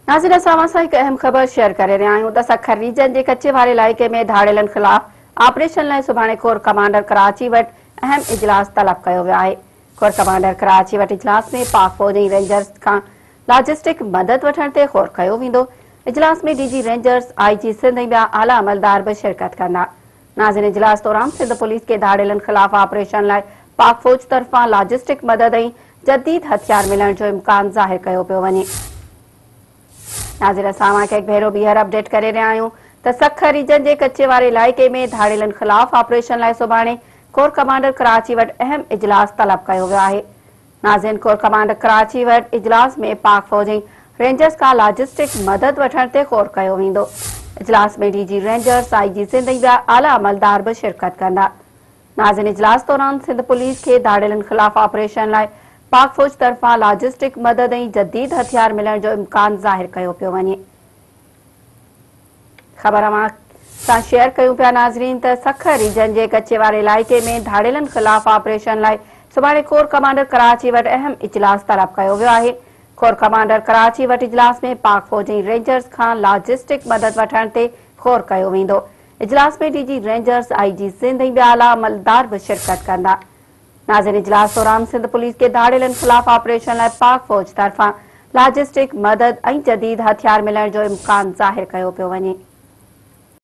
ناظرين، اسان اوهان سان هڪ اهم خبر شيئر ڪري رهيا آهيون ته سکر ريجن جي ڪچي واري علائقي ۾ ڌاڙيلن خلاف آپريشن لاء سڀاڻي ڪور ڪمانڊر ڪراچي وٽ اهم اجلاس طلب ڪيو ويو آهي. ڪور ڪمانڊر ڪراچي وٽ اجلاس ۾ پاڪ فوج ۽ رينجرز کان لاجسٽڪ مدد وٺڻ تي غور ڪيو ويندو. اجلاس ۾ D G rangers, I G Sindh ۽ ٻيا اعليٰ عملدار به شرڪت ڪندا. ناظرين، اجلاس دوران سنڌ پوليس کي ڌاڙيلن خلاف آپريشن لاء پاڪ فوج طرفان لاجسٽڪ مدد ۽ جديد هٿيار ملڻ جو امڪان ظاهر ڪيو پيو وڃي. ناظرين، اسان اوهان کي هڪ ڀيرو ٻيهر اپڊيٽ ڪري رهيا آهيون ته سکر ريجن جي ڪچي واري علائقي ۾ ڌاڙيلن خلاف آپريشن لاء سڀاڻي ڪور ڪمانڊر ڪراچي وٽ اهم اجلاس طلب ڪيو ويو آهي. ناظرين، ڪور ڪمانڊر ڪراچي وٽ اجلاس ۾ پاڪ فوج ۽ رينجرز کان لاجسٽڪ مدد وٺڻ تي غور ڪيو ويندو. اجلاس ۾ D G rangers, I G Sindh ۽ ٻيا اعليٰ عملدار به شرڪت ڪندا. ناظرين، اجلاس دوران سنڌ پوليس کي ڌاڙيلن خلاف آپريشن لاء پاڪ فوج طرفان لاجسٽڪ مدد ۽ جديد هٿيار ملڻ جو امڪان ظاهر ڪيو پيو وڃي. خبر اوهان سان شيئر ڪيون پيا ناظرين ته سکر ريجن جي ڪچي واري علائقي ۾ ڌاڙيلن خلاف آپريشن لاء سڀاڻي ڪور ڪمانڊر ڪراچي وٽ اهم اجلاس طلب ڪيو ويو آهي. ڪور ڪمانڊر ڪراچي وٽ اجلاس ۾ پاڪ فوج ۽ رينجرز کان لاجسٽڪ مدد وٺڻ تي غور ڪيو ويندو. اجلاس ۾ D G rangers, I G Sindh ۽ ٻيا اعليٰ عملدار به شرڪت ڪندا. ناظرين، اجلاس دوران سنڌ پوليس کي ڌاڙيلن خلاف آپريشن لاء پاڪ فوج طرفان لاجسٽڪ مدد ۽ جديد هٿيار ملڻ جو امڪان ظاهر ڪيو پيو وڃي.